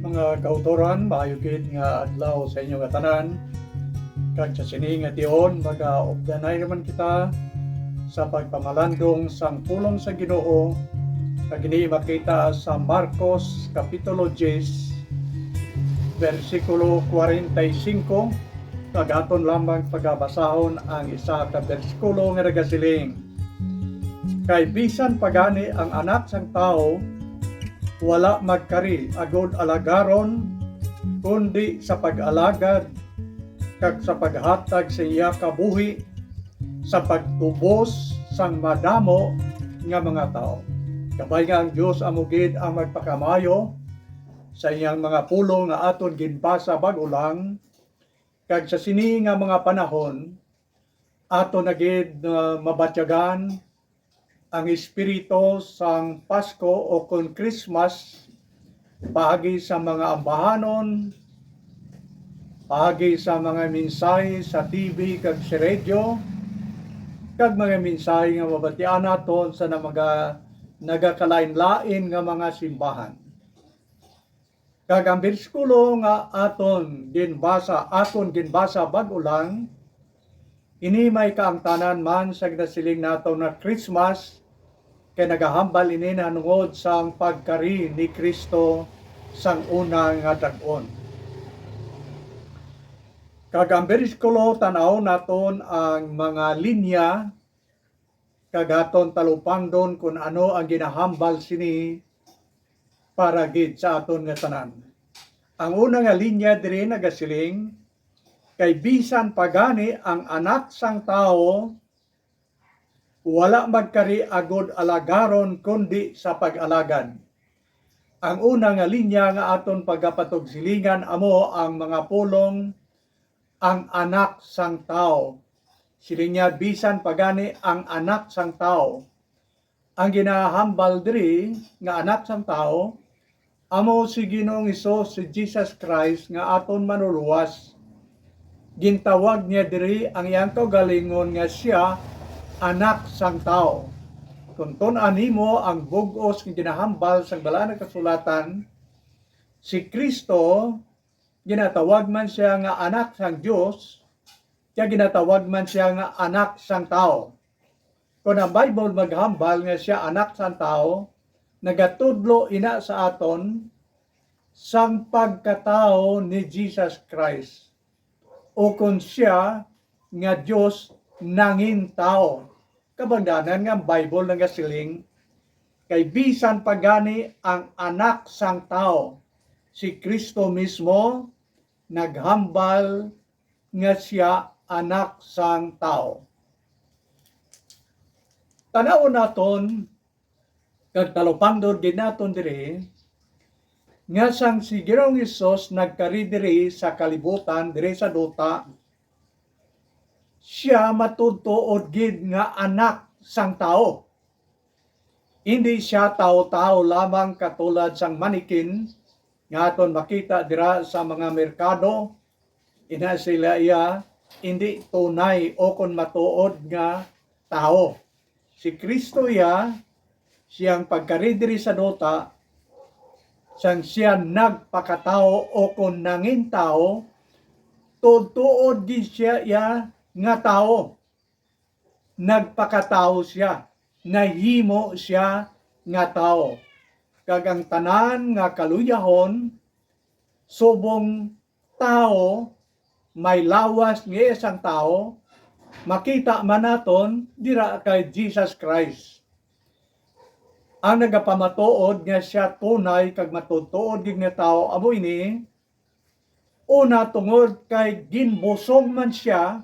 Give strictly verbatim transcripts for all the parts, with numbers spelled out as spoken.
Mga kautoran, maayo gid nga adlaw sa inyo nga tanan. Kag sa sini nga tion, magaupdanay naman kita sa pagpamalandong sang pulong sa Ginoo, kag ini makita sa Marcos Kapitulo diyes, bersikulo kwarenta y singko, kag aton lamang pagabasahon ang isa ka bersikulo nga nagasiling, "Kay bisan pa gani ang Anak sang Tawo wala magkari agod alagaron, kundi sa pag-alagad kag sa paghatag sa iya kabuhi sa pagtubos sang madamo nga mga tawo." Kabay nga ang Dios amo gid ang magpakamaayo sa iyang mga pulong nga aton ginbasa bag-o lang, kag sa sini nga mga panahon, ato na gid, ah, mabatyagan ang espiritu sang Pasko o kon Christmas paagi sa mga ambahanon, paagi sa mga mensahe sa T V kag sa radyo, kag mga mensahe nga mabatian naton sa na-, mga nagakalain-lain nga mga simbahan. Kag ang bersikulo nga aton ginbasa, aton ginbasa bag-o lang, ini may kaangtanan man sa ginasiling nato nga Christmas, kay nagahambal ini nahanungod sang pagkari ni Cristo sang una nga dag-on. Kag ang bersikulo, tan-aw naton ang mga linya kag aton talupangdon kon ano ang ginahambal sini para gid sa aton nga tanan. Ang una nga linya diri nagasiling, "Kay bisan pa gani ang Anak sang Tawo wala magkari agod alagaron, kundi sa pag-alagad." Ang una nga linya nga aton pagapatugsilingan amo ang mga pulong, "Ang Anak sang Tawo." Siling niya, "Bisan pa gani ang Anak sang Tawo." Ang ginahambal diri nga Anak sang Tawo amo si Ginoong Hesus, si Jesus Christ nga aton Manlulowas. Gintawag niya diri ang iyang kaugalingon nga sia Anak sang Tawo. Kon tun-an nimo ang bug-os nga ginahambal sang Balaan nga Kasulatan, si Cristo, ginatawag man sia nga Anak sang Dios, kag ginatawag man sia nga Anak sang Tawo. Kon ang Bible maghambal nga sia Anak sang Tawo, nagatudlo ina sa aton sang pagkatawo ni Jesus Christ, o kon sia nga Dios nangin tawo. Kabangdanan nga ang Bible nagasiling, "Kay bisan pa gani ang Anak sang Tawo," si Cristo mismo naghambal nga sia Anak sang Tawo. Tan-awon naton kag talupangdon gid naton diri nga sang si Ginoong Hesus nagkari diri sa kalibutan, diri sa duta, sia matuod-tuod gid nga Anak sang Tawo. Indi sia tawo-tawo lamang katulad sang manikin nga aton makita dira sa mga merkado. Ina sila iya indi tunay o kon matuod nga tawo. Si Cristo iya, siyang pagkari diri sa duta, sang siya nagpakatawo o kon nangin tawo, tuod-tuod gid siya iya nga tawo. Nagpakatawo sia, nahimo sia nga tawo. Kag ang tanan nga kaluyahon, subong tawo, may lawas nga isang tawo, makita man naton dira kay Jesus Christ. Ang nagapamatuod nga sia tunay kag matuod-tuod gid nga tawo amo ini, una, tungod kay ginbusong man sia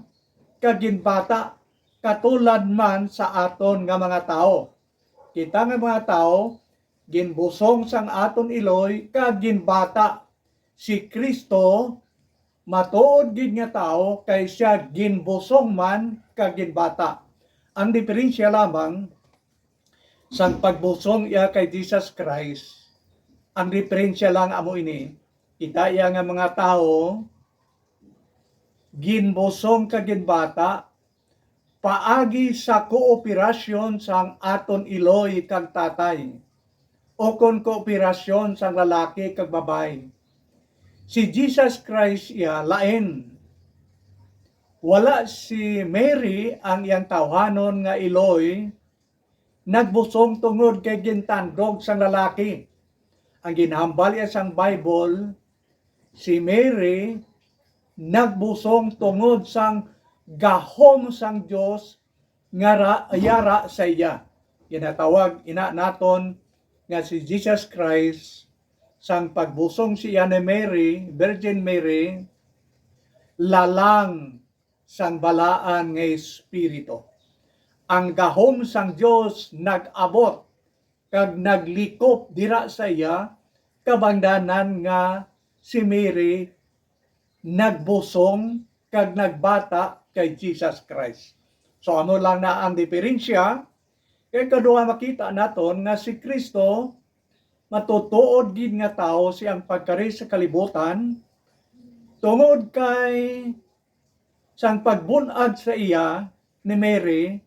kag ginbata, katulad man sa aton nga mga tawo. Kita nga mga tawo, ginbusong sang aton iloy kag ginbata. Si Cristo, matuod gid nga tawo, kay sia ginbusong man kag ginbata. Ang diferensya lamang, sang pagbusong iya kay Jesus Christ, ang diferensya lang amo ini. Kita iya nga mga tawo, ginbusong kag ginbata paagi sa kooperasyon sang aton iloy kag tatay, o kon kooperasyon sang lalaki kag babayi. Si Jesus Christ iya lain. Wala si Mary, ang iyang tawhanon nga iloy, nagbusong tungod kay gintandog sang lalaki. Ang ginhambal iya sang Bible, si Mary nagbusong tungod sang gahom sang Dios nga ra-, yara sa iya. Ginatawag ina naton nga si Jesus Christ, sang pagbusong siya ni Mary, Virgin Mary, lalang sang balaan nga espiritu. Ang gahom sang Dios nag-abot kag naglikop dira sa iya, kabangdanan nga si Mary nagbusong kag nagbata kay Jesus Christ. So, amo lang na ang diferensya. Kay kaduha, makita naton nga si Cristo matutuod gid nga tawo siyang pagkari sa kalibutan, tungod kay sang pagbun-ag sa iya ni Mary,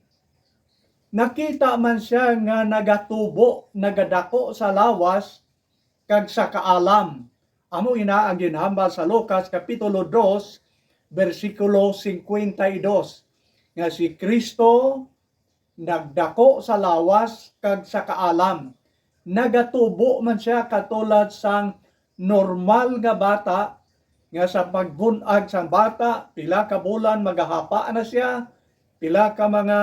nakita man siya nga nagatubo, nagadako sa lawas kag sa kaalam. Amo ina ang ginhambal sa Lucas Kapitulo dos, bersikulo cincuenta y dos, nga si Cristo nagdako sa lawas kag sa kaalam. Nagatubo man sia katulad sang normal nga bata, nga sa pagbun-ag sang bata, pila ka bulan magahapa na sia, pila ka mga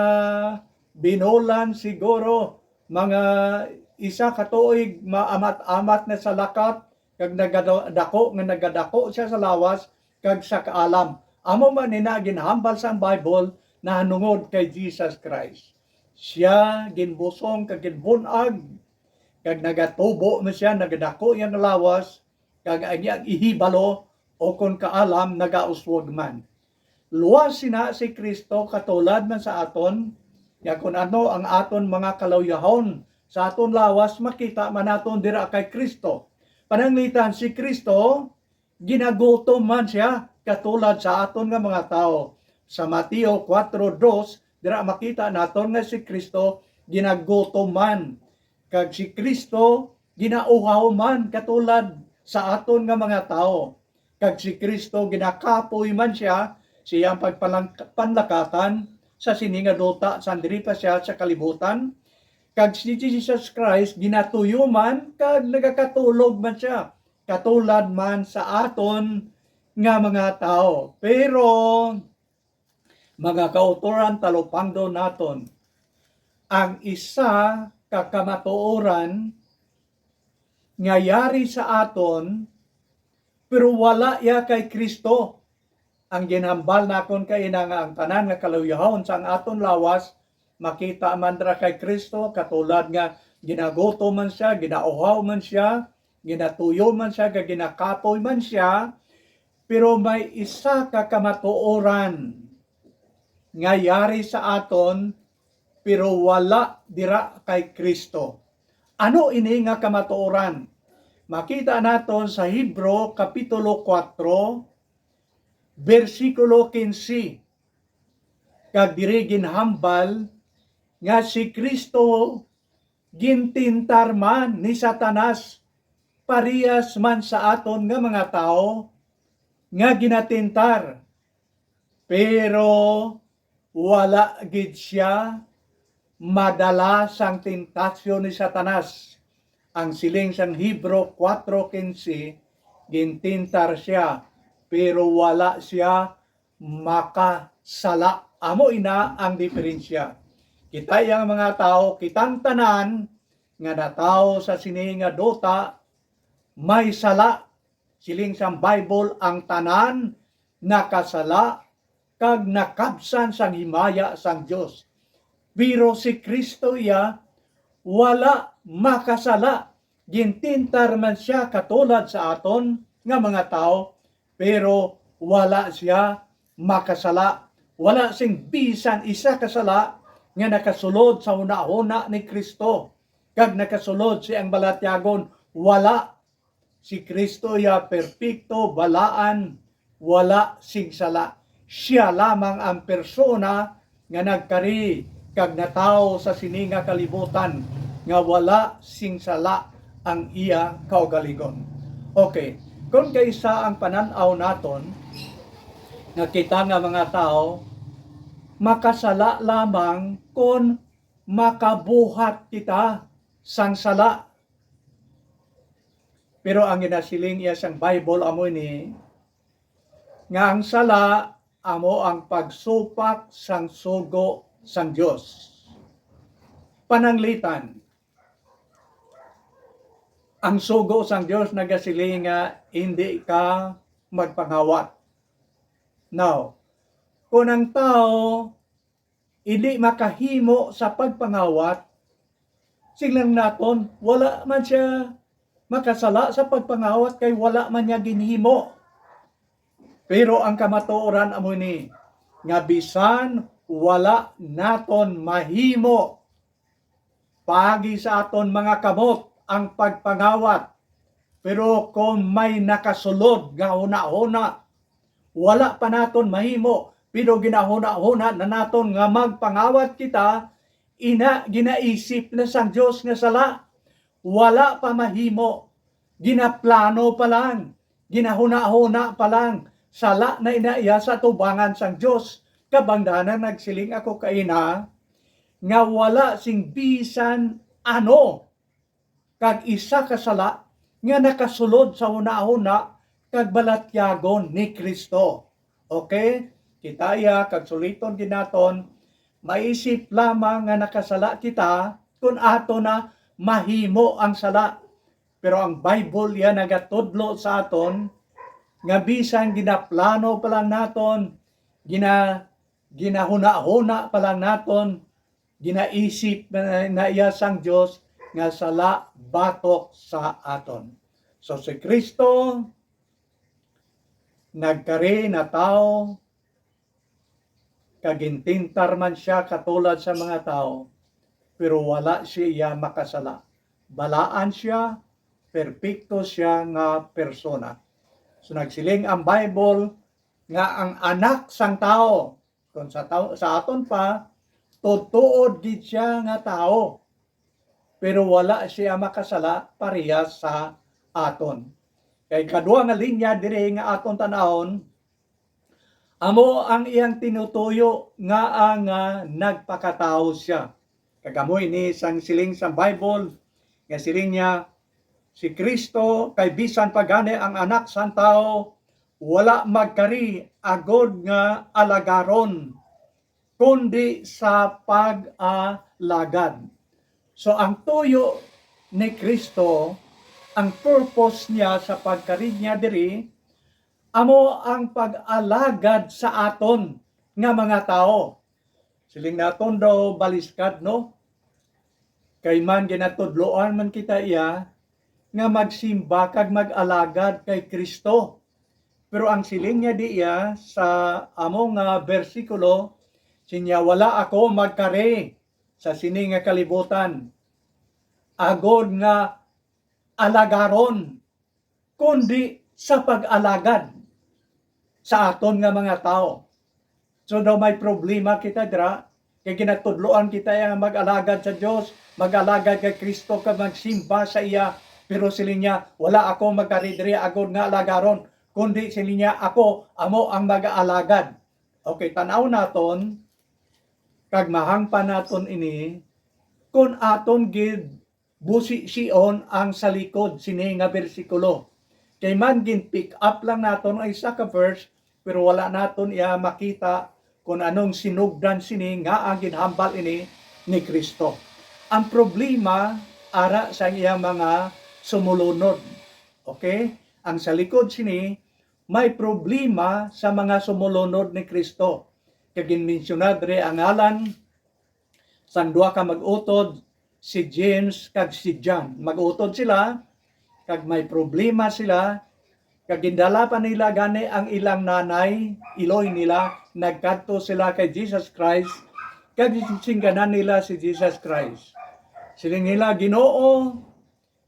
binulan siguro, mga isa ka tuig, maamat-amat na sa lakat, kag nagadako nga nagadako sia sa lawas kag sa kaalam. Amo man ina ginhambal sang Bible nahanungod kay Jesus Christ. Sia ginbusong kag ginbun-ag, kag nagatubo man sia, nagadako iyang lawas, kag ang iyang ihibalo o kon kaalam nagauswag man. Luwas sina si Cristo katulad man sa aton, nga kon ano ang aton mga kaluy-ahon sa aton lawas, makita man naton dira kay Cristo. Pananglitan, si Cristo, ginagutom man sia katulad sa aton nga mga tawo. Sa Mateo kuwatro dos, dira makita naton nga si Cristo ginagutom man, kag si Cristo ginauhaw man katulad sa aton nga mga tawo. Kag si Cristo ginakapoy man sia sa iyang pagpalang-, panlakatan sa sini nga duta, sang diri pa sia sa kalibutan. Kag si Jesus Christ ginatuyo man kag nagakatulog man sia, katulad man sa aton nga mga tawo. Pero, mga kautoran, talupangdo naton, ang isa ka kamatuoran nga yari sa aton, pero wala iya kay Cristo. Ang ginhambal nakon kaina nga ang tanan nga kaluyahon sang aton lawas makita man dira kay Cristo, katulad nga ginagutom man sia, ginauhaw man sia, ginatuyo man sia, kag ginakapoy man sia, pero may isa ka kamatuoran nga yari sa aton, pero wala dira kay Cristo. Ano ini nga kamatuoran? Makita naton sa Hebro Kapitulo kuwatro, bersikulo quince. Kag diri ginhambal nga si Cristo gintintar man ni Satanas, parehas man sa aton nga mga tawo nga ginatintar, pero wala gid sia madala sang tentasyon ni Satanas. Ang siling sang Hebro kuwatro quince, gintintar sia, pero wala sia makasala. Amo ina ang diferensya. Kita ang mga tawo, kitang tanan nga natawo sa sini nga duta, may sala. Siling sang Bible, ang tanan nakasala kag nakabsan sang himaya sang Dios. Pero si Cristo iya wala makasala. Gintintar man sia katulad sa aton nga mga tawo, pero wala sia makasala. Wala sing bisan isa ka sala nga nakasulod sa hunahuna ni Cristo. Kag nakasulod siyang balatyagon, wala. Si Cristo iya perpekto, balaan, wala sing sala. Sia lamang ang persona nga nagkari kag natawo sa sini nga kalibutan nga wala sing sala ang iya kaugalingon. Okay, Kon kaisa ang panan-aw naton, nga kita nga mga tawo makasala lamang kon makabuhat kita sang sala. Pero ang ginasiling iya sang Bible amo ini, nga ang sala amo ang pagsupak sang sugo sang Dios. Pananglitan, ang sugo sang Dios nagasiling nga hindi ka magpangawat. Now, kung ang tawo hindi makahimo sa pagpangawat, siling naton, wala man siya makasala sa pagpangawat kay wala man niya ginhimo. Pero ang kamatuoran amo ni, nga bisan wala naton mahimo paagi sa aton mga kamot ang pagpangawat, pero kung may nakasulod nga hunahuna, wala pa naton mahimo, pero ginahunahuna na naton nga magpangawat kita, ina ginaisip na sang Dios nga sala, wala pa mahimo, ginaplano pa lang, ginahunahuna pa lang, sala na ina iya sa atubangan sang Dios. Kabangdanan nagsiling ako kaina nga wala sing bisan ano kag isa ka sala nga nakasulod sa hunahuna kag balatyagon ni Cristo. Okay? Kita iya kag suliton gid naton, maisip lamang nga nakasala kita kun ato na mahimo ang sala. Pero ang Bible iya nagatudlo sa aton nga bisan ginaplano pa lang naton, gina-, ginahunahuna pa lang naton, ginaisip na, na iya sang Dios nga sala batok sa aton. So si Cristo nagkari na tawo, kag gintintar man sia katulad sa mga tawo, pero wala siya makasala. Balaan siya, perpekto siya nga persona. So nagsiling ang Bible nga ang anak sang tawo, kung sa taw-, sa aton pa, tutuod gid siya nga tawo, pero wala siya makasala parehas sa aton. Kay kadua nga linya diri nga aton tan-awon, amo ang iyang tinutuyo nga ang, ah, nagpakatawo siya. Kag amo ini sang siling sang Bible, nga siling niya, si Cristo, kay bisan pa gani ang Anak sang Tawo, wala magkari agod nga alagaron, kundi sa pag-alagad. So, ang tuyo ni Cristo, ang purpose niya sa pagkari niya diri, amo ang pag-alagad sa aton nga mga tawo. Siling naton daw baliskad, no? Kay man ginatudloan man kita iya nga magsimba kag mag-alagad kay Cristo. Pero ang siling niya diya sa amo nga bersikulo, sinya, "Wala ako magkari sa sini nga kalibutan, agod nga alagaron, kundi sa pag-alagad sa aton nga mga tawo." So daw may problema kita dira, kay ginatudloan kita nga mag-alagad sa Dios, mag-alagad kay Cristo, kag magsimba sa iya. Pero siling niya, "Wala ako magkari diri agod nga alagaron, kundi," siling niya, "ako amo ang mag-aalagad." Okay, tan-aw naton, kag mahangpan naton ini, kon aton gid busision ang sa likod sini nga bersikulo. Kay man gin-pick up lang naton ang isa ka verse, pero wala naton iya makita kung anong sinugdan sini nga ang ginhambal ini ni Cristo. Ang problema ara sa iyang mga sumulunod. Okay? Ang sa likod sini may problema sa mga sumulunod ni Cristo. Kag ginmensyona diri ang ngalan sang duha ka mag-utod, si James kag si John. Mag-utod sila, kag may problema sila, kag gindala pa nila gani ang ilang nanay, iloy nila, nagkadto sila kay Jesus Christ, kag singganan nila si Jesus Christ. Siling nila, "Ginoo,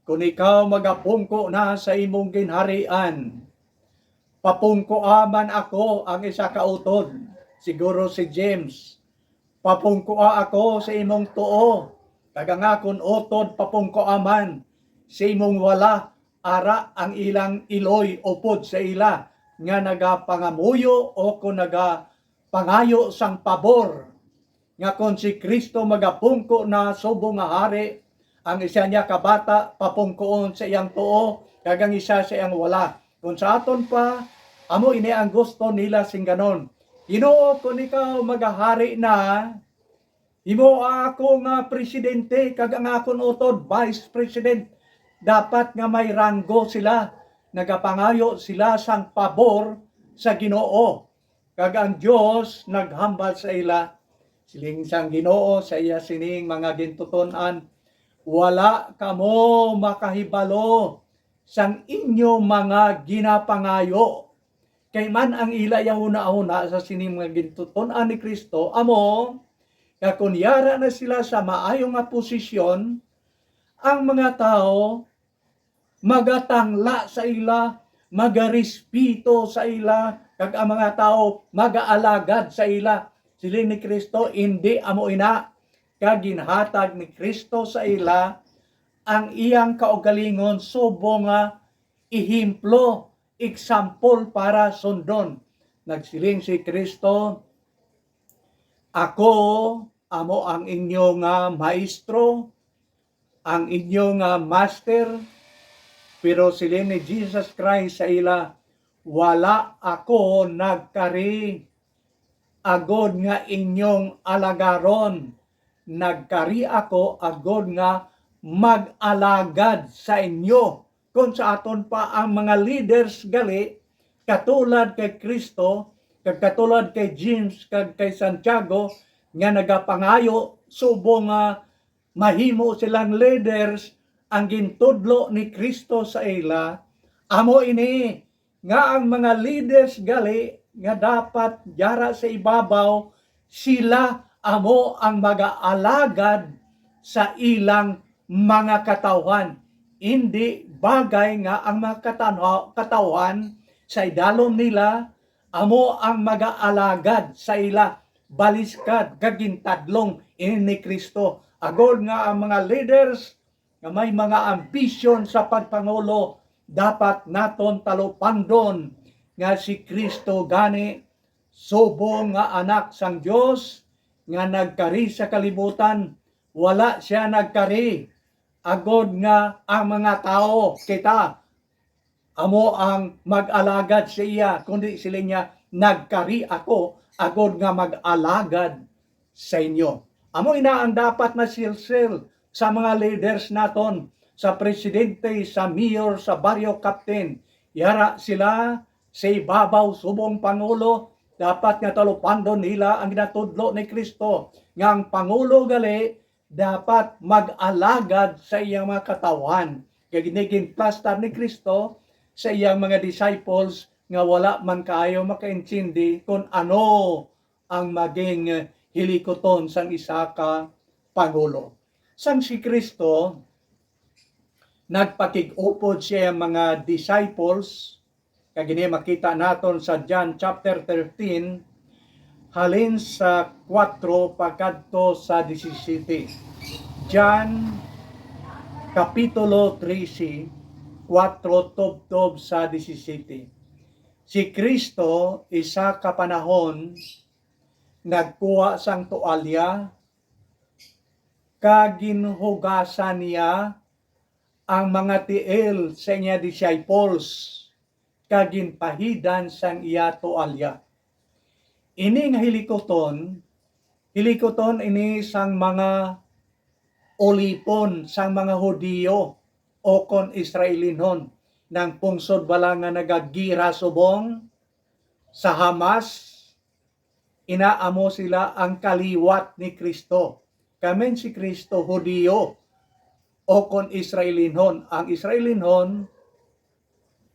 kon ikaw magapungko na sa imong ginharian, papungkoa man ako," ang isa ka utod, siguro si James. "Papungkoa ako sa imong tuo, kag ang akon utod papungkoa man sa imong wala," ara ang ilang iloy upod sa ila nga nagapangamuyo o kon nagapangayo sang pabor, nga kon si Cristo magapungko na subong nga hari, ang isa niya ka bata papungkoon sa iyang tuo, kag ang isa sa iyang wala. Kon sa aton pa, amo ini ang gusto nila singganon, "Ginoo, kon ikaw magahari na, himoa ako nga presidente, kag ang akon utod vice president." Dapat nga may ranggo sila, nagapangayo sila sang pabor sa Ginoo. Kag ang Dios naghambal sa ila, siling sang Ginoo sa iya sining mga gintuton-an, "Wala kamo makahibalo sang inyo mga ginapangayo." Kay man ang ila yahuna-huna sa sining mga gintuton-an ni Cristo amo nga kon yara na sila sa maayo nga posisyon, ang mga tawo magatangla sa ila, magarespito sa ila, kag ang mga tawo magaalagad sa ila. Siling ni Cristo, indi amo ina, kag ginhatag ni Cristo sa ila ang iyang kaugalingon subong nga ehemplo, example para sundon. Nagsiling si Cristo, "Ako amo ang inyo nga maestro, ang inyo nga master." Pero siling ni Jesus Christ sa ila, "Wala ako nagkari agod nga inyong alagaron. Nagkari ako agod nga mag-alagad sa inyo." Kung sa aton pa, ang mga leaders gali, katulad kay Cristo, kag katulad kay James, kag kay Santiago, nga nagapangayo subong nga mahimo silang leaders, ang gintudlo ni Cristo sa ila amo ini, nga ang mga leaders gali nga dapat yara sa ibabaw, sila amo ang magaalagad sa ilang mga katawhan. Indi bagay nga ang mga katanha-, katawhan sa idalom nila amo ang magaalagad sa ila. Baliskad kag gintadlong ini ni Cristo, agod nga ang mga leaders nga may mga ambisyon sa pagpangulo, dapat naton talupangdon nga si Cristo gani, subong nga Anak sang Dios nga nagkari sa kalibutan, wala sia nagkari agod nga ang mga tawo, kita, amo ang mag-alagad sa iya, kundi siling niya, "Nagkari ako agod nga mag-alagad sa inyo." Amo ina ang dapat masilsil sa mga leaders naton, sa presidente, sa mayor, sa baryo captain. Yara sila sa ibabaw subong pangulo, dapat nga talupangdon nila ang ginatudlo ni Cristo, nga ang pangulo gali dapat mag-alagad sa iyang mga katawhan. Kay gini ginplastar ni Cristo sa iyang mga disciples nga wala man kaayo makaintindi kon ano ang maging hilikuton sang isa ka pangulo. Sang si Cristo nagpakig-upod sa iyang mga disciples, kag ini makita naton sa John chapter thirteen, halin sa kuwatro pakadto sa disisiyete. John Kapitulo trese, kuwatro tubtob sa disisiyete. Si Cristo, isa ka panahon, nagkuha sang tualya, kag ginhugasan niya ang mga tiil sa iya disciples, kag ginpahidan sang iya tualya. Ini nga hilikuton, hilikuton ini sang mga ulipon sang mga Hudiyo, o kon Israelinhon, nang pungsod bala nga nagagira subong sa Hamas, ina amo sila ang kaliwat ni Cristo. Kami si Cristo, Hudiyo, o kon Israelinhon. Ang Israelinhon,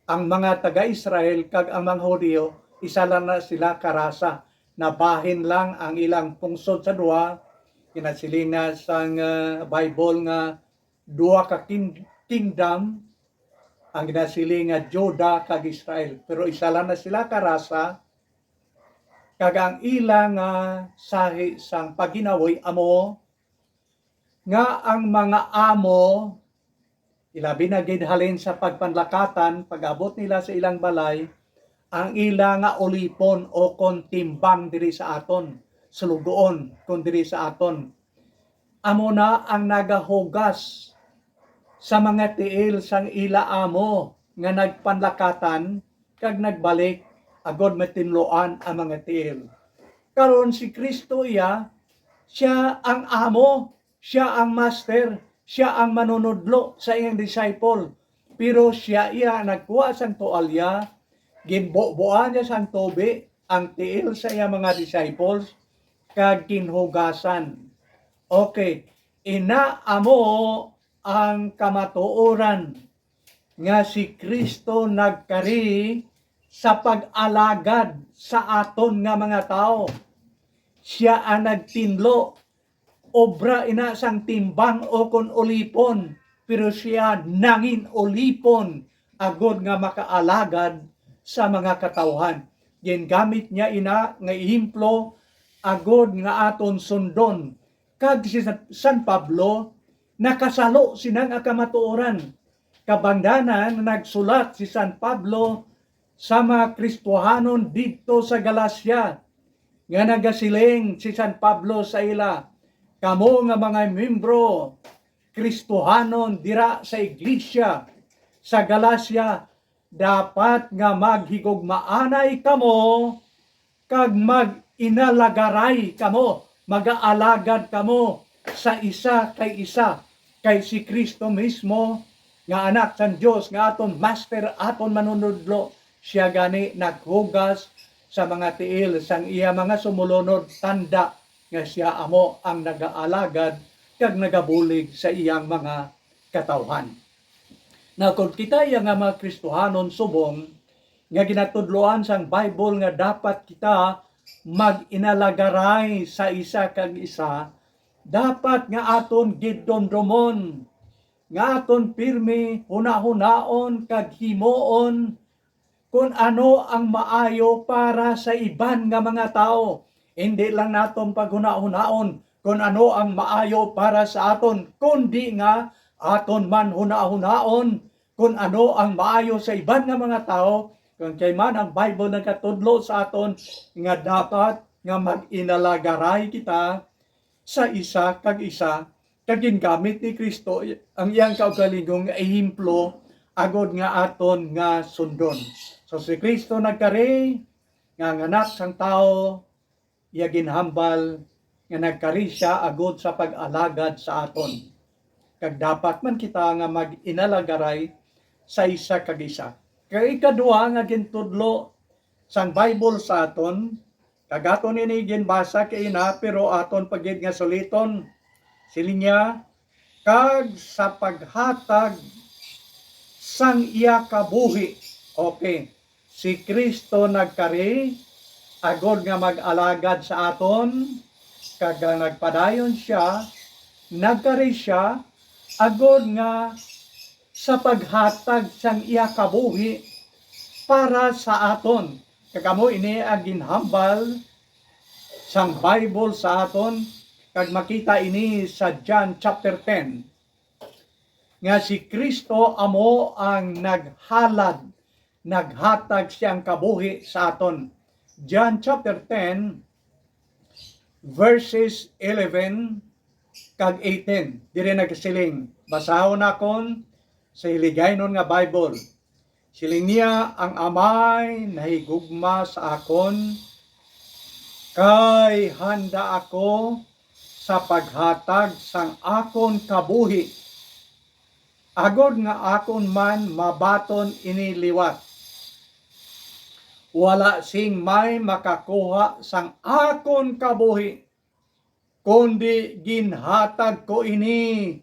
ang mga taga-Israel, kag ang mga Hudiyo, isa lang na sila ka rasa. Nabahin lang ang ilang pungsod sa duha. Ginasiling na sang, ah, Bible nga duha ka kin-, kingdom ang ginasiling nga Juda kag Israel. Pero isa lang na sila ka rasa, kag ang ila nga sahi sang pagginawi amo nga ang mga amo Ilabi na gid halin sa pagpanlakatan, pag-abot nila sa ilang balay, ang ila nga ulipon o kon timbang diri sa aton, sulugoon kon diri sa aton, amo na ang nagahugas sa mga tiil sang ila amo nga nagpanlakatan kag nagbalik agod matinluan ang mga tiil. Karon si Cristo iya, siya ang amo, siya ang master, siya ang manunudlo sa iyang disciple. Pero siya iya nagkuha sang tualya, ginbubuan niya sang tubi ang tiil sa iyang mga disciples, kag ginhugasan. Okay, ina amo ang kamatuoran nga si Cristo nagkari sa pag-alagad sa aton nga mga tawo. Siya ang nagtinlo, obra ina sang timbang o kon ulipon, pero siya nangin ulipon agod nga makaalagad sa mga katawhan. Gingamit niya ina nga ehemplo agod nga aton sundon. Kag si San Pablo nakasalo sina nga kamatuoran. Kabangdanan, nagsulat si San Pablo sa mga Kristohanon didto sa Galacia, nga nagasiling si San Pablo sa ila, "Kamo nga mga miyembro Kristohanon dira sa iglesia sa Galacia, dapat nga maghigugmaanay kamo kag mag-inalagaray kamo, magaalagad kamo sa isa kay isa, kay si Cristo mismo nga Anak sang Dios, nga aton Master, aton Manunodlo, siya gani naghugas sa mga tiil sang iya mga sumulunod, tanda nga siya amo ang nagaalagad kag nagabulig sa iyang mga katawhan. Now, kon kita iya nga mga Kristohanon subong nga ginatudloan sang Bible nga dapat kita mag-inalagaray sa isa kag isa, dapat nga aton gidumdomon, nga aton pirmi hunahunaon kag himuon kon ano ang maayo para sa iban nga mga tawo. Hindi lang naton paghunahunaon kon ano ang maayo para sa aton, kundi nga aton man hunahunaon kon ano ang maayo sa iban nga mga tawo. Kung kay man ang Bible nagkatudlo sa aton nga dapat nga mag-inalagaray kita sa isa kag isa, kag gingamit ni Cristo ang iyang kaugalingong ehemplo agod nga aton nga sundon. So, si Cristo nagkari nga ang Anak sang Tawo, iya ginhambal nga nagkari sia agod sa pag-alagad sa aton. Kag dapat man kita nga mag-inalagaray sa isa kag isa. Kag ikaduha nga gintudlo sang Bible sa aton, kag aton ini ginbasa kaina, pero aton pa gid nga suliton. Siling niya, "Kag sa paghatag sang iya kabuhi." Okay. Si Cristo nagkari agod nga mag-alagad sa aton, kag ang nagpadayon sia, nagkari sia agod nga sa paghatag sang iya kabuhi para sa aton. Kag amo ini ang ginhambal sang Bible sa aton, kag makita ini sa John chapter ten, nga si Cristo amo ang naghalad, naghatag siyang kabuhi sa aton. John chapter ten, verses eleven kag eighteen. Diri nagasiling, basahon nakon sa Hiligaynon nga Bible. Siling niya, "Ang Amay nahigugma sa akon, kay handa ako sa paghatag sang akon kabuhi, agod nga akon man mabaton ini liwat. Wala sing may makakuha sang akon kabuhi, kundi ginhatag ko ini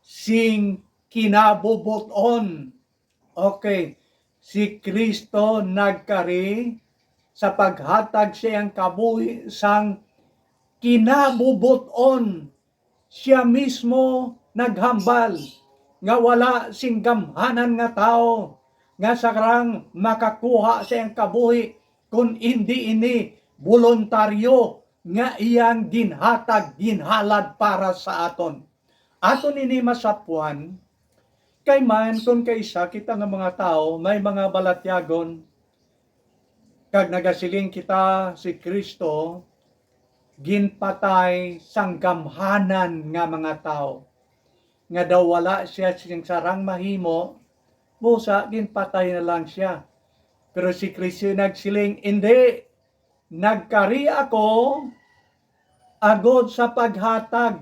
sing kinabubot-on." Okay, si Cristo nagkari sa paghatag siyang kabuhi sang kinabubot-on. Siya mismo naghambal nga wala sing gamhanan nga tawo nga sarang makakuha sa iyang kabuhi, kun indi ini boluntaryo nga iyang ginhatag, ginhalad para sa aton. Aton ini masapwan Kay man, kon kaisa kita nga mga tawo may mga balatyagon, kag nagasiling kita, si Cristo ginpatay sang gamhanan nga mga tawo, nga daw wala siya sing sarang mahimo, busa ginpatay na lang siya. Pero si Cristo nagsiling, "Indi, nagkari ako agod sa paghatag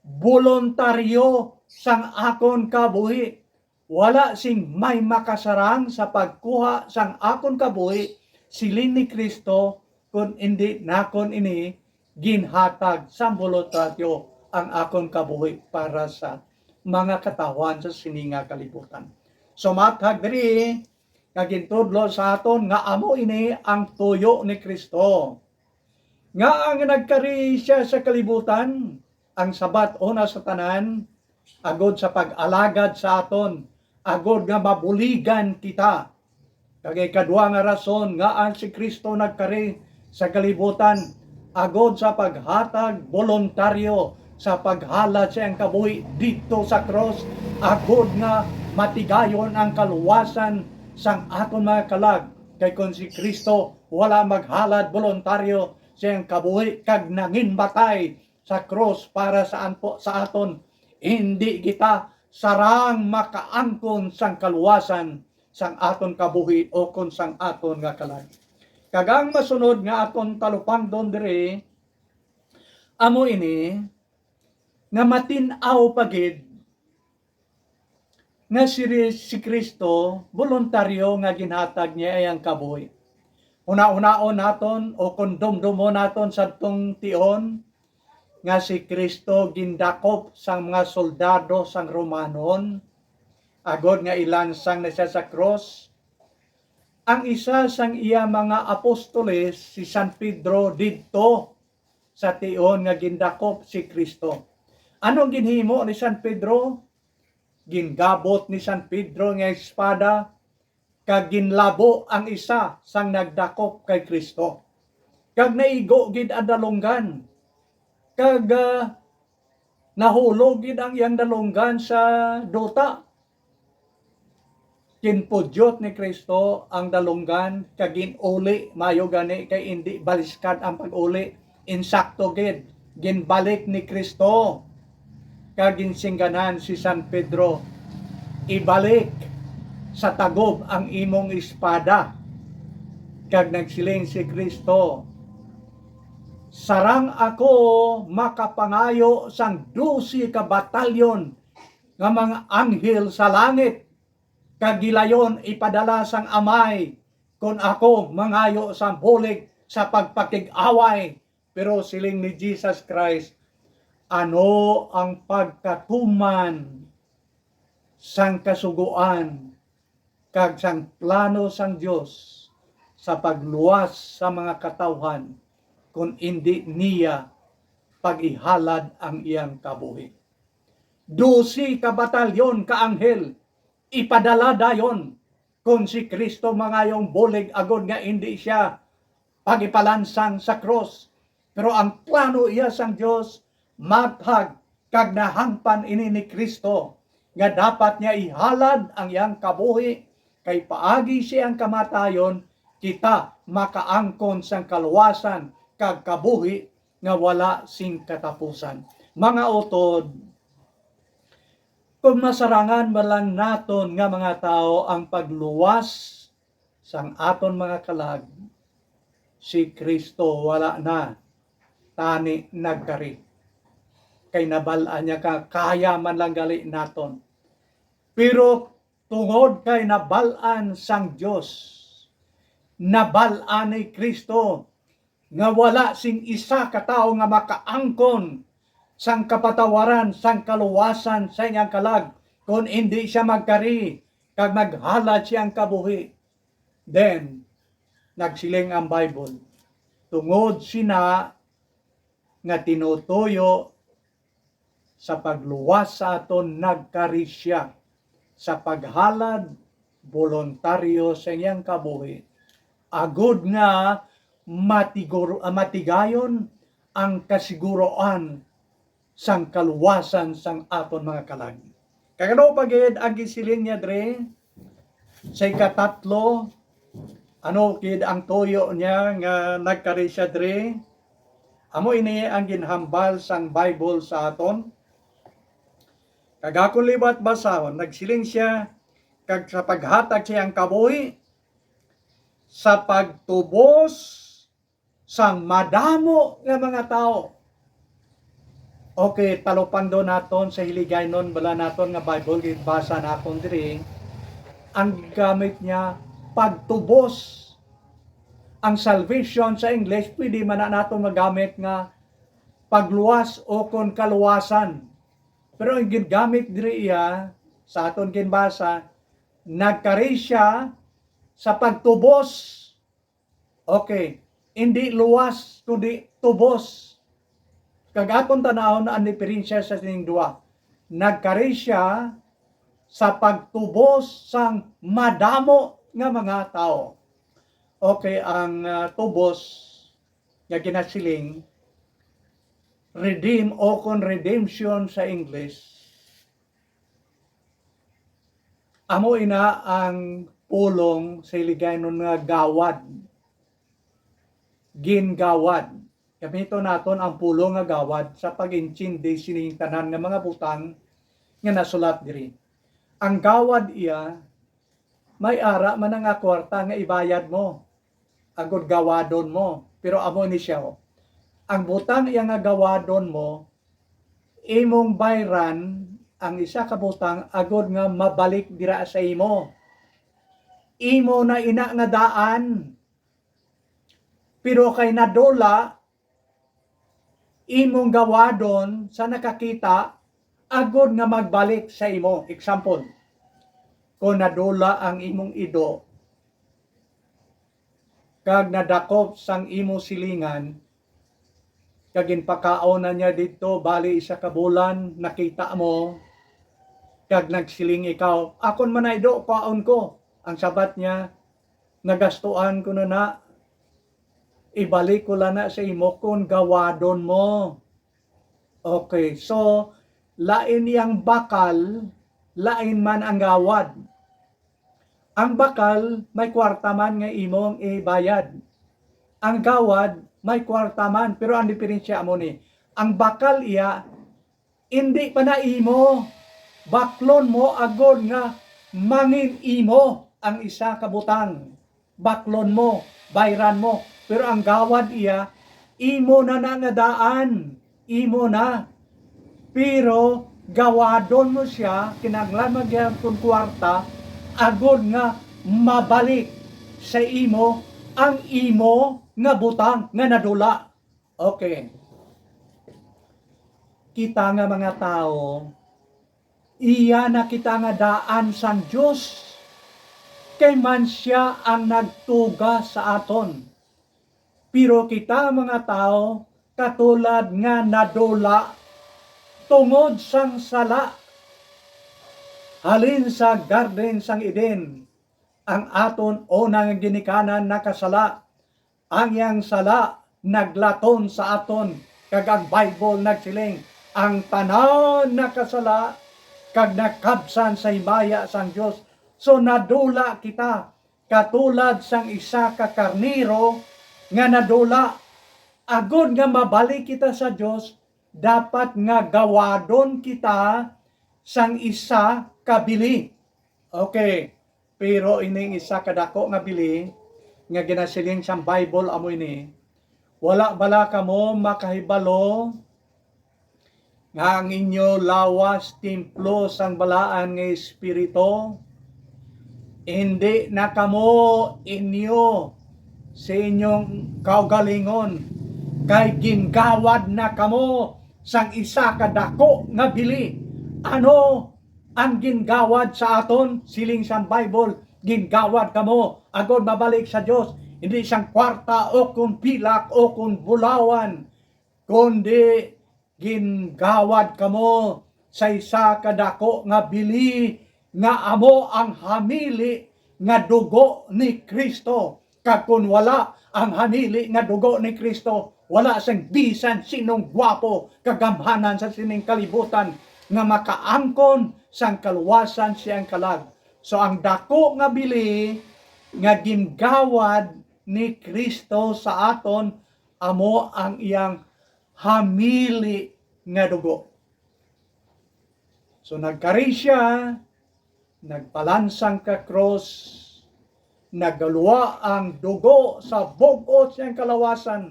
boluntaryo sang akon kabuhi. Wala sing may makasarang sa pagkuha sang akon kabuhi," siling ni Cristo, "kon indi nakon ini ginhatag sa boluntaryo ang akon kabuhi para sa mga katawhan sa sini nga kalibutan." So, mathag diri nga gintudlo sa aton nga amo ini ang tuyo ni Cristo, nga ang nagkari siya sa kalibutan, ang sabat una sa tanan, agod sa pag-alagad sa aton, agod nga mabuligan kita. Kag ikadua nga rason nga ang si Cristo nagkari sa kalibutan, agod sa paghatag boluntaryo sa paghalad sa iyang kabuhi didto sa krus, agod nga matigayon ang kaluwasan sang aton mga kalag. Kay kon si Cristo wala maghalad boluntaryo sa iyang kabuhi kag nanginmatay sa krus para sa anto-, sa aton, indi kita sarang makaangkon sang kaluwasan sang aton kabuhi o kon sang aton nga kalag. Kag ang masunod nga aton talupangdon diri amo ini, nga matin-aw pa gid nga si, si Cristo boluntaryo nga ginhatag niya iyang kabuhi. Hunahunaon naton o kon dumdumon naton sadtong tion nga si Cristo gindakop sang mga soldado sang Romanon agod nga ilansang na siya sa krus. Ang isa sang iya mga apostoles, si San Pedro, didto sa tion nga gindakop si Cristo. Ano ang ginhimo ni San Pedro? Gingabot ni San Pedro nga espada kag ginlabo ang isa sang nagdakop kay Cristo. Kag naigo gid ang dalunggan, kag, ah, nahulog gid ang iyang dalunggan sa duta. Ginpudyot ni Cristo ang dalunggan kag gin-uli, maayo gani kay indi baliskad ang pag-uli. Insakto gid, ginbalik ni Cristo kag ginsingganan si San Pedro, "Ibalik sa tagob ang imong espada." Kag nagsiling si Cristo, "Sarang ako makapangayo sang dose ka batalyon nga mga anghel sa langit, kag gilayon ipadala sang Amay kon ako mangayo sang bulig sa pagpakig-away." Pero siling ni Jesus Christ, "Ano ang pagkatuman sang Kasugoan kag sang plano sang Dios sa pagluwas sa mga katawhan kon indi niya pag-ihalad ang iyang kabuhi?" Dose ka batalyon ka anghel ipadala dayon kon si Cristo mangayong bulig agod nga indi siya pagipalansang sa krus. Pero ang plano iya sang Dios mathag, kag nahangpan ini ni Cristo nga dapat niya ihalad ang iyang kabuhi, kay paagi sa iyang kamatayon kita makaangkon sang kaluwasan kag kabuhi nga wala sing katapusan. Mga utod, kung masarangan man lang naton nga mga tawo ang pagluwas sang aton mga kalag, si Cristo wala na tani nagkari. Kay nabal-an niya ka, kaya man lang gali naton. Pero tungod kay nabal-an sang Dios, nabal-an ni Cristo nga wala sing isa ka tawo nga makaangkon sang kapatawaran sang kaluwasan sa iyang kalag, kon indi siya magkari kag maghalad siyang kabuhi. Then, nagsiling ang Bible, tungod sina nga tinutuyo sa pagluwas sa aton, nagkari siya sa paghalad boluntaryo sa iyang kabuhi, agod nga matigor-, ah, matigayon ang kasiguroan sang kaluwasan sang aton mga kalag. Kag ano pa gid ang gisiling niya diri? Sa ikatatlo, ano gid ang tuyo niya nga nagkari siya diri? Amo ini ang ginhambal sang Bible sa aton. Kag akon liwat basahon, nagsiling sia, kag sa paghatag sa iyang kabuhi, sa pagtubos sang madamo nga mga tawo. Okay, talupangdo naton sa Hiligaynon, bala naton nga Bible, gibasa naton diri. Ang gamit niya, pagtubos. Ang salvation sa English, pwede man na naton magamit nga pagluwas o kon kaluwasan. Pero ang gingamit diri iya, sa aton ginbasa, nagkari sia sa pagtubos. Okay, hindi luwas, kundi tubos. Kag aton tan-awon ang diferensya sa sining duha. Nagkari sia sa pagtubos sang madamo nga mga tawo. Okay, ang, ah, tubos nga ginasiling, redeem o kon redemption sa English, amo ina ang pulong sa Hiligaynon nga gawad. Gingawad. Gamiton naton ang pulong nga gawad sa pag-intindi sining tanan nga mga butang nga nasulat diri. Ang gawad iya, may ara man nga kwarta nga ibayad mo, agod gawadon mo. Pero amo ni siya, oh. Ang butang iya nga gawadon mo, imong bayran ang isa ka butang agod nga mabalik dira sa imo. Imo na ina nga daan. Pero kay nadula, imong gawadon sa nakakita agod nga magbalik sa imo. Example, kung nadula ang imong ido, kag nadakop sang imo silingan, kag ginpakaon na niya didto, bali isa ka bulan, nakita mo, kag nagsiling ikaw, "Akon man na ido, kwaon ko." Ang sabat niya, "Nagastuan ko na na. Ibalik ko lang na sa imo kon gawadon mo." Okay, so, lain yang bakal, lain man ang gawad. Ang bakal, may kwarta man nga imong ibayad. Ang gawad, may kwarta man, pero ang diferensya amo ni, ang bakal iya, indi pa na imo. Baklon mo agod nga mangin imo ang isa ka butang. Baklon mo, bayran mo. Pero ang gawad iya, imo na na nga daan. Imo na. Pero gawadon mo siya, kinahanglan man gyapon kwarta, agod nga mabalik sa imo ang imo nga butang nga nadula. Okay. Kita nga mga tawo, iya na kita nga daan sang Dios, kay man sia ang nagtuga sa aton. Pero kita, mga tawo, katulad nga nadula tungod sang sala. Halin sa garden sang Eden, ang aton unang ginikanan nakasala. Ang iyang sala naglaton sa aton, kag ang Bible nagsiling, "Ang tanan nakasala kag nakabsan sa himaya sang Dios." So, nadula kita katulad sang isa ka karnero nga nadula. Agod nga mabalik kita sa Dios, dapat nga gawadon kita sang isa ka bili. Okay, pero ining isa ka dako nga bili nga ginasiling sang Bible amo ini, "Wala bala kamo makahibalo nga ang inyo lawas templo sang Balaan nga Espiritu? Indi na kamo inyo sa inyong kaugalingon, kay gingawad na kamo sang isa ka dako nga bili." Ano ang gingawad sa aton? Siling sang Bible, gingawad kamo agod mabalik sa Dios, hindi sang kwarta o kon pilak o kon bulawan, kundi gingawad kamo sa isa ka dako nga bili, nga amo ang hamili nga dugo ni Cristo. Kag kon wala ang hamili nga dugo ni Cristo, wala sing bisan sinong gwapo kagamhanan sa sining kalibutan nga makaangkon sang kaluwasan siyang kalag. So, ang daku nga bili nga gingawad ni Cristo sa aton amo ang iyang hamili nga dugo. So, nagkari siya, nagpalansang ka krus, nagluwa ang dugo sa bug-os niyang kalawasan.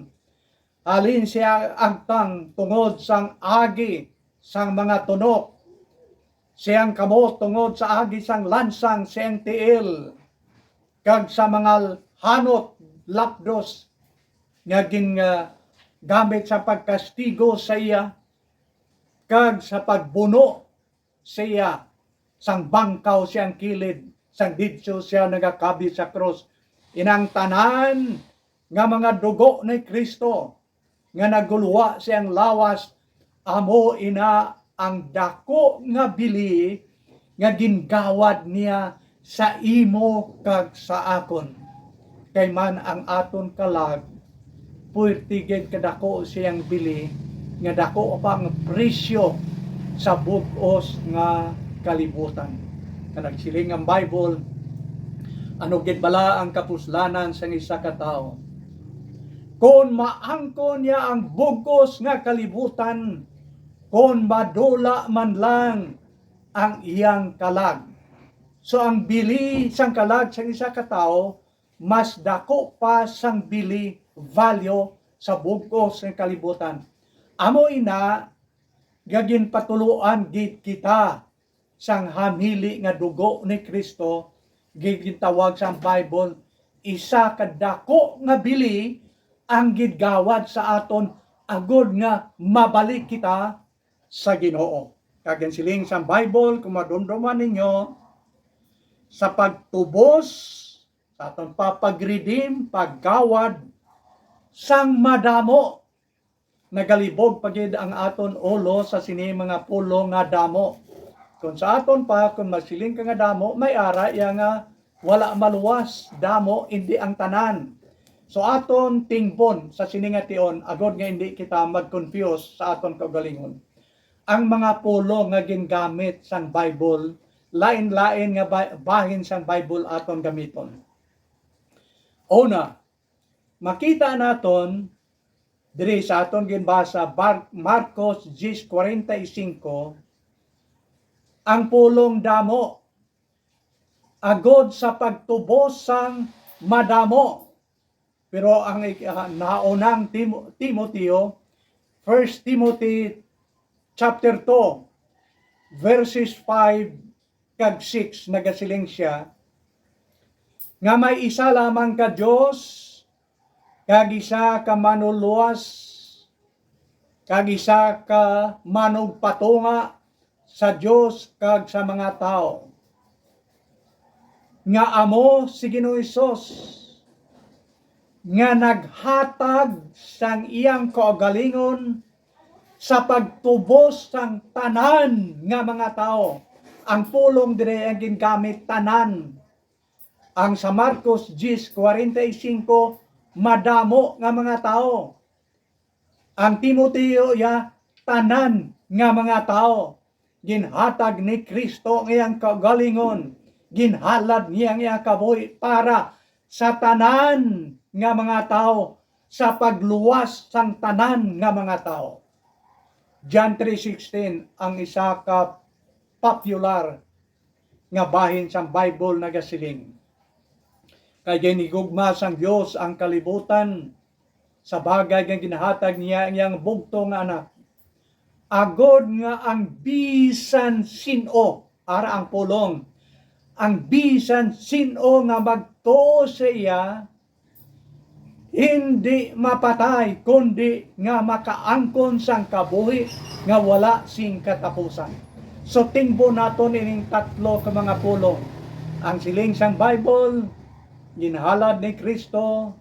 Halin siya agtang tungod sang agi sang mga tunok, siyang kamot tungod sa agi sang lansang siyang tiil, kag sa mga hanot lapdos nga gin, ah, gamit sa pagkastigo sa iya, kag sa pagbuno sa iya sang bangkaw siyang kilid, sang didto siya nagakabit sa krus. Inang tanan nga mga dugo ni Cristo nga naguluwa siyang lawas, amo ina ang daku nga bili nga gingawad niya sa imo kag sa akon. Kay man ang aton kalag, puwerte gid kadako siyang bili, nga dako pa ang presyo sa bug-os nga kalibutan. Nga nagsiling ang Bible, ano gid bala ang kapuslanan sang isa ka tawo? Kon maangkon niya ang bug-os nga kalibutan, kon madula man lang ang iyang kalag. So, ang bili sang kalag sang isa ka tawo mas dako pa sang bili, value, sa bug-os nga kalibutan. Amo ina nga ginpatuloan gid kita sang hamili nga dugo ni Cristo, gid gintawag sang Bible, isa ka dako nga bili ang gingawad sa aton, agod nga mabalik kita sa Ginoo. Kag ang siling sang Bible, kung madumduman ninyo, sa pagtubos, sa aton pa pag-redeem, paggawad sang madamo, nagalibog pa gid ang aton ulo sa sini mga pulong nga damo. Kung sa aton pa, kung masiling ka nga damo, may ara iya nga wala maluwas, damo, indi ang tanan. So, aton tingbon sa sini nga tion, agod nga indi kita mag-confuse sa aton kaugalingon. Ang mga pulong nga gingamit sang Bible, lain-lain nga ba-, bahin sang Bible aton gamiton. Una, makita naton diri sa aton ginbasa, Bar-, Marcos diyes kuwarenta y singko, ang pulong damo, agod sa pagtubos sang madamo. Pero ang ik-, ah, naunang Timo-, Timoteo, First Timothy chapter two, verses five kag six, nagasiling sia nga may isa lamang ka Dios, kag isa ka manuluwas, kag isa ka manugpatunga sa Dios kag sa mga tawo, nga amo si Ginoong Hesus, nga naghatag sang iyang kaugalingon sa pagtubos sang tanan nga mga tawo. Ang pulong diri ang gingamit, tanan. Ang sa Marcos diyes kuwarenta y singko, madamo nga mga tawo. Ang Timoteo iya, tanan nga mga tawo. Ginhatag ni Cristo ang iyang kaugalingon, ginhalad niya ang iyang kabuhi para sa tanan nga mga tawo, sa pagluwas sang tanan nga mga tawo. John three sixteen ang isa ka popular nga bahin sang Bible nagasiling, "Kay ginhigugma sang Dios ang kalibutan sa bagay nga ginhatag niya ang iyang bugtong nga Anak, agod nga ang bisan sin-o," ara ang pulong, "ang bisan sin-o nga magtuo sa iya hindi mapatay, kundi nga makaangkon sang kabuhi nga wala sing katapusan." So, tingbon naton ining tatlo ka mga pulong. Ang siling sang Bible, ginhalad ni Cristo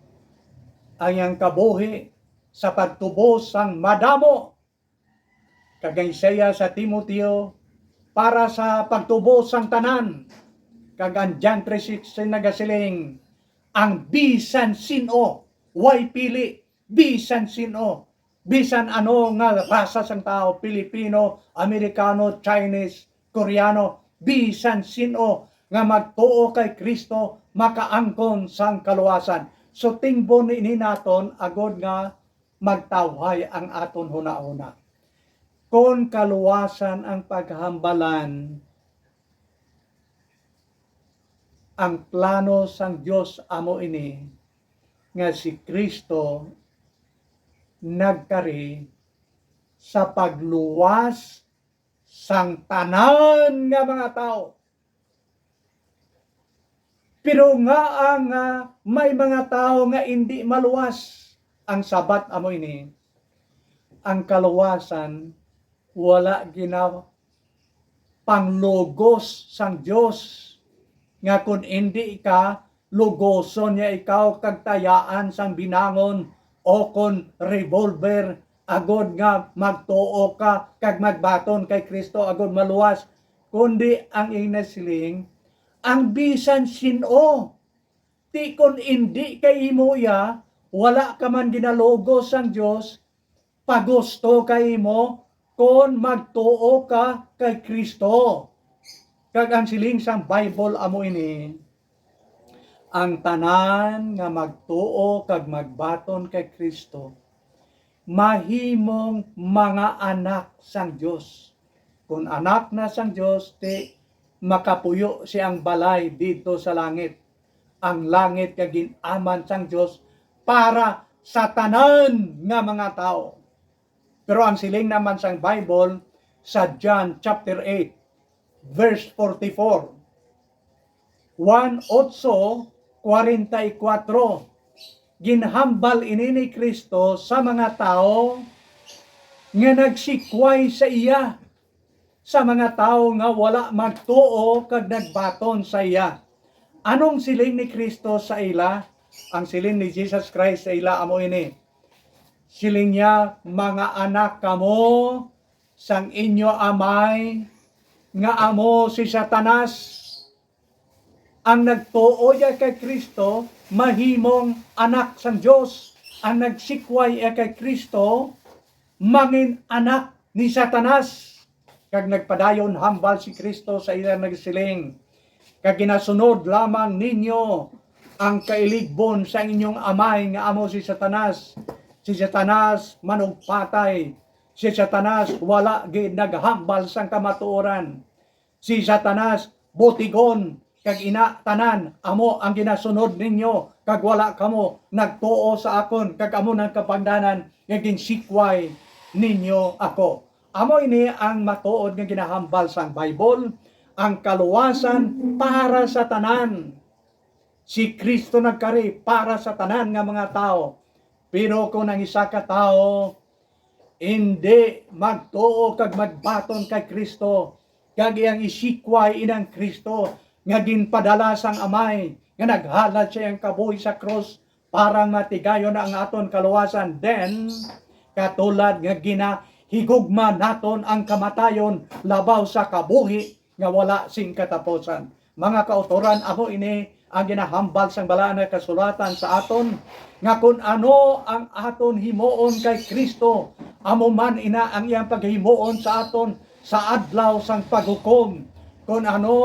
ang iyang kabuhi sa pagtubos sang madamo, kag ang Isaiah sa Timoteo para sa pagtubos sang tanan, kag ang John three sixteen nagasiling, ang bisan sin-o, way pili, bisan sin-o, bisan ano nga rasa sang tawo, Pilipino, Amerikano, Chinese, Koreano, bisan sin-o nga magtuo kay Cristo makaangkon sang kaluwasan. So, tingbon ini naton agod nga magtawhay ang aton hunahuna. Kon kaluwasan ang paghambalan, ang plano sang Dios amo ini, nga si Cristo nagkari sa pagluwas sang tanan nga mga tawo. Pero ngaa nga may mga tawo nga indi maluwas? Ang sabat amo ini, ang kaluwasan wala gina panglugos sang Dios, nga kon indi ka, lugoson niya ikaw kag tayaan sang binangon o kon revolver, agod nga magtuo ka kag magbaton kay Cristo agod maluwas. Kundi ang ina siling, ang bisan sin-o, ti kon indi kay imo iya, wala ka man ginalugos sang Dios, pagusto kay imo kon magtuo ka kay Cristo. Kag ang siling sang Bible amo ini, ang tanan nga magtuo kag magbaton kay Cristo mahimong mga anak sang Dios. Kon anak na sang Dios, ti makapuyo siyang balay didto sa langit. Ang langit nga gin-aman sang Dios para sa tanan nga mga tawo. Pero ang siling naman sang Bible sa John chapter eight, verse forty-four, Juan eight forty-four, ginhambal ini ni Cristo sa mga tawo nga nagsikway sa iya, sa mga tawo nga wala magtuo kag nagbaton sa iya. Anong siling ni Cristo sa ila? Ang siling ni Jesus Christ sa ila amo ini. Siling niya, "Mga anak kamo sang inyo amay nga amo si Satanas." Ang nagtuo iya kay Cristo mahimong anak sang Dios. Ang nagsikway iya kay Cristo mangin anak ni Satanas. Kag nagpadayon hambal si Cristo sa ila, nagsiling, "Kag ginasunod lamang ninyo ang kailigbon sang inyong amay nga amo si Satanas. Si Satanas manugpatay. Si Satanas wala gid naghambal sang kamatuoran. Si Satanas butigon, kag ina tanan amo ang ginasunod ninyo, kag wala kamo nagtuo sa akon, kag amo nang kabangdanan nga ginsikway ninyo ako." Amo ini ang matuod nga ginahambal sang Bible, ang kaluwasan para sa tanan. Si Cristo nagkari para sa tanan nga mga tawo. Pero kung ang isa ka tawo indi magtuo kag magbaton kay Cristo, kag iyang isikway inang Cristo nga ginpadala sang Amay, nga naghalad sa iyang kabuhi sa krus para matigayon ang aton kaluwasan, then, katulad nga ginahigugma naton ang kamatayon labaw sa kabuhi nga wala sing katapusan. Mga kautoran, amo ini ang ginahambal sang Balaan nga Kasulatan sa aton, nga kon ano ang aton himuon kay Cristo, amo man ina ang iyang paghimuon sa aton sa adlaw sang paghukom. Kon ano,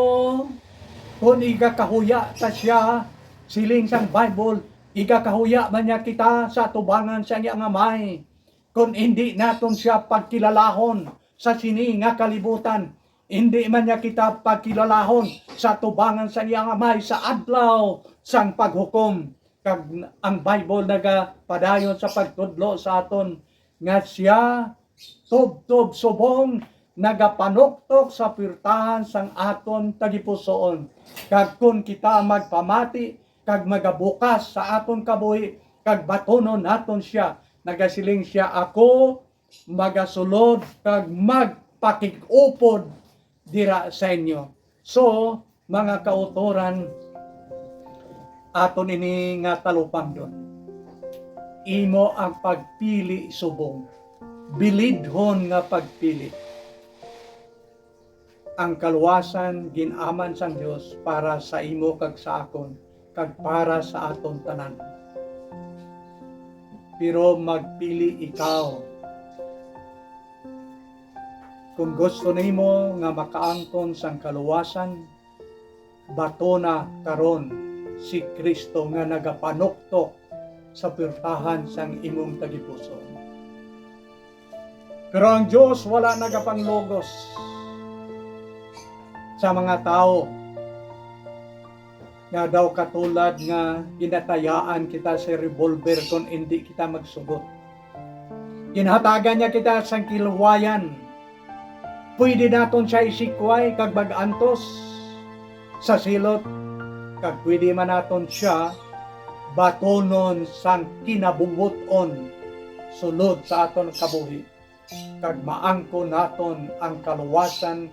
kon igakahuya ta siya, siling sang Bible, igakahuya man niya kita sa atubangan sa iyang Amay. Kon indi naton siya pagkilalahon sa sini nga kalibutan, indi man niya kita pagkilalahon sa atubangan sa iyang Amay sa adlaw sang paghukom. Kag ang Bible nagapadayon sa pagtudlo sa aton nga siya tubtob subong nagapanuktok sa puwertahan sang aton tagipusoon. Kag kon kita magpamati kag magabukas sa aton kabuhi kag batunon naton siya, nagasiling siya, "Ako magasulod kag magpakig-upod dira sa inyo." So, mga kautoran, aton ini nga talupangdon. Imo ang pagpili subong, bilidhon nga pagpili. Ang kaluwasan gin-aman sang Dios para sa imo kag sa akon, kag para sa aton tanan. Pero magpili ikaw. Kung gusto nimo nga makaangkon sang kaluwasan, batona karon si Cristo nga nagapanuktok sa puwertahan sang imong tagipusoon. Pero ang Dios wala nagapanglugos sa mga tawo nga daw katulad nga ginatayaan kita sa revolver kon indi kita magsugot. Ginhatagan niya kita sang kilwayan. Pwede naton siya isikway kag mag-antos sa silot, kag pwede man naton siya batonon sang kinabubot-on sulod sa aton kabuhi, kag maangkon naton ang kaluwasan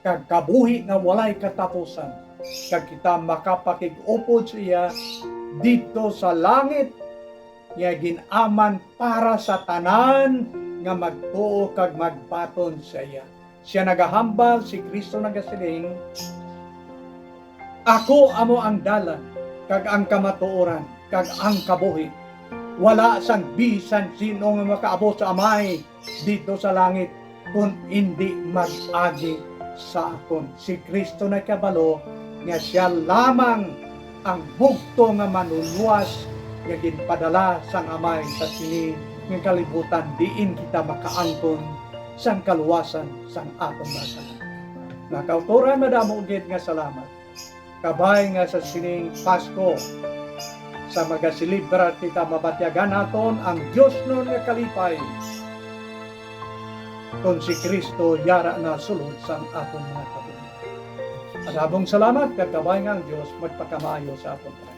kag kabuhi nga walay katapusan, kag kita makapakig-upod sa iya didto sa langit nga gin-aman para sa tanan nga magtuo kag magbaton sa iya. Sia nagahambal, si Cristo nagasiling, "Ako amo ang dalan, kag ang kamatuoran, kag ang kabuhi. Wala sang bisan sin-o nga makaabot sa Amay didto sa langit, kon indi mag-agi sa akon." Si Cristo nagkabalo nga sia lamang ang bugto nga manlulowas nga ginpadala sang Amay sa sini nga kalibutan, diin kita makaangkon sang kaluwasan sang aton mga tanan. Mga kautoran, madamo gid nga salamat. Kabay nga sa sining Pasko, sa magaselebrar kita, mabatyagan naton ang diosnon nga kalipay, kon si Cristo yara na sulod sang aton mga kabuhi. Madamong salamat, kag kabay nga ang Dios magpakamaayo sa aton.